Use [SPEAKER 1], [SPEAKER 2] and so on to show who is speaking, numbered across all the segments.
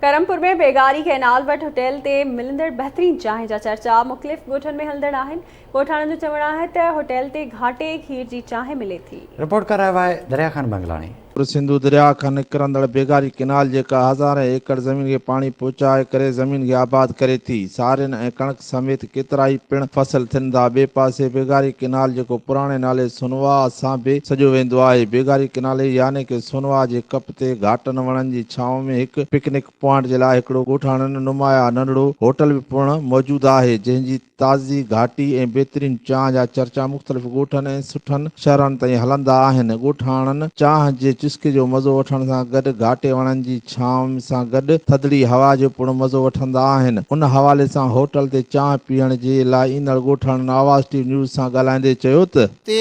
[SPEAKER 1] Karampur ۾ Begari canal وٽ hotel تي ملندڙ بهترين چانهه جا چرچا مختلف ڳوٺن ۾ هلندڙ آهن. ڳوٺاڻن جو چوڻ آهي ته هوٽل تي گهاٽي کير جي چانهه ملي ٿي.
[SPEAKER 2] رپورٽ ڪرايو آهي دريا خان بنگلاڻي.
[SPEAKER 3] پر سنڌو درياء کان نڪرندڙ بيگاري ڪئنال جيڪا هزارين ايڪڙ زمين کي پاڻي پهچائي ڪري زمين کي آباد ڪري ٿي. سارين ۽ ڪڻڪ سميت ڪيترائي پڻ فصل ٿين ٿا. ٻئي پاسي بيگاري ڪئنال جيڪو پراڻي نالي سنواهه سان به سڏيو ويندو آهي. بيگاري ڪئنال يعني ڪه سنواهه جي ڪپ تي گهاٽن وڻن جي ڇانو ۾ هڪ پڪنڪ پوائنٽ جي لاء هڪڙو ڳوٺاڻن نمايان ننڍڙو هوٽل به پڻ موجود آهي، جنهن جي تازي گهاٽي ۽ بهترين چانهه جا چرچا مختلف ڳوٺن ۽ سٺن شهرن تائين هلندا آهن. ڳوٺاڻن چانهه جي چسڪي جو مزو وٺڻ سان گڏ گهاٽي وڻن جي ڇانو سان گڏ ٿڌڙي هوا جو پڻ مزو وٺندا آهن. ان حوالي سان هوٽل تي چانهه پيئڻ جي لاء ايندڙ ڳوٺاڻن آواز ٽي وي نيوز سان ڳالهائيندي چيو ته.
[SPEAKER 4] تي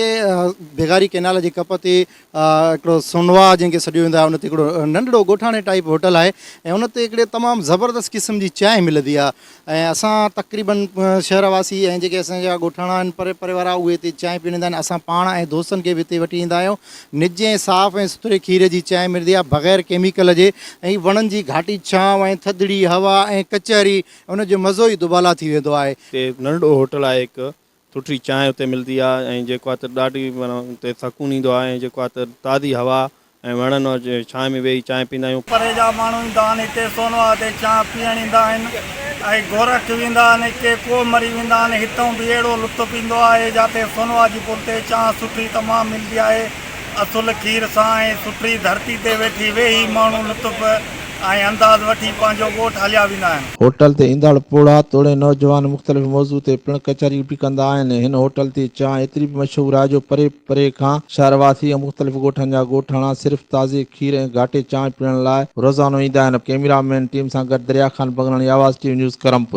[SPEAKER 4] بيگاري ڪئنال جي ڪپ تي هڪڙو سونواهه جنهن کي سڏيو ويندو آهي ان تي هڪڙو ننڍڙو ڳوٺاڻي ٽائيپ هوٽل آهي ۽ ان تي هڪڙي تمام زبردست قسم جي چانهه ملندي آهي ۽ اسان تقريبن شهر واسي ۽ جيڪي اسان جا ڳوٺاڻا آهن پري پري وارا اهي هتي چانهه پيئڻ ايندا آهن اسان پاڻ ۽ دوستن کي به هتي وٺي ايندا آهيون نج ۽ صاف ۽ سٿري کير جي چانهه ملندي آهي بغير ڪيميڪل جي ۽ وڻن جي گهاٽي ڇانو ۽ ٿڌڙي هوا ۽ ڪچهري ان جو مزو ئي دوبالا ٿي ويندو آهي.
[SPEAKER 5] هتي ننڍڙو هوٽل آهي هڪ سٺي چانهه اتي ملدي آ ۽ جيڪو آ ته ڏاڍي معنيٰ اتي سڪون ايندو آ ۽ جيڪو آ ته تازي هوا ۽ وڻن جي ڇانء ۾ ويهي چانهه پيندا آهيون.
[SPEAKER 6] پري جا ماڻهو ايندا آهن هتي سونواهه تي چانهه پيئڻ ايندا آهن ۽ گورک ويندا آهن ڪي ڪوهه مري ويندا آهن هتئون به اهڙو لطف ايندو آهي جاتي سونواهه جي پل تي چانهه سٺي تمام ملدي آهي اصل کير سان ۽ سٺي ڌرتي تي ويٺي ويهي ماڻهو لطف ۽ انداز وٺي پنهنجو ڳوٺ هليا ويندا آهن.
[SPEAKER 3] هوٽل تي ايندڙ پوڙها توڙي نوجوان مختلف موضوع تي پڻ ڪچهري به ڪندا آهن. هن هوٽل تي چانهه ايتري به مشهور آهي جو پري پري کان شهر واسي ۽ مختلف ڳوٺن جا ڳوٺاڻا صرف تازي کير ۽ گهاٽي چانهه پيئڻ لاء روزانو ايندا آهن. ڪئميرا مين ٽيم سان گڏ Darya Khan Banglani, Awaz T V news, Karampur.